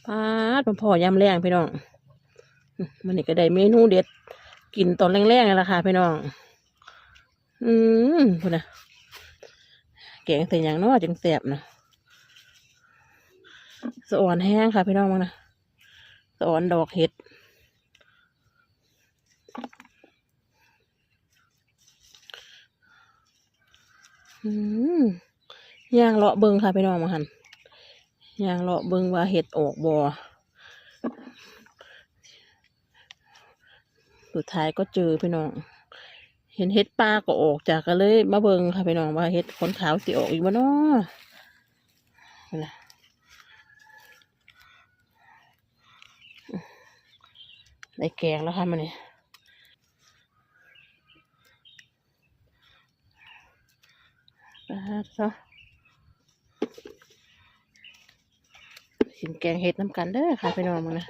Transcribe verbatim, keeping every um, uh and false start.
ปาดมาพ้อยามแลงพี่น้อง มื้อนี้ก็ได้เมนูเด็ด กินตอนแลงๆนี่ล่ะค่ะพี่น้อง อืม พุ้นนะ แกงใส่หยังน้อจั่งแซ่บนะ สะออนแฮงค่ะพี่น้อง เบิ่งนะ สะออนดอกเห็ด อืม ย่างเลาะเบิ่งค่ะพี่น้อง ว่าหั่น ย่างเลาะเบิ่งว่าเห็ดออกบ่ สุดท้ายก็เจอพี่น้อง เห็นเห็ดป่าก็ออกจ้ะ ก็เลยมาเบิ่งค่ะพี่น้อง ว่าเห็ดขนขาวสิออกอีกบ่น้อ พุ้นนะ ได้แกงแล้วค่ะมื้อนี้ ปาดเนาะ กินแกงเห็ดนำกันเด้อค่ะพี่น้อง มื้อนี้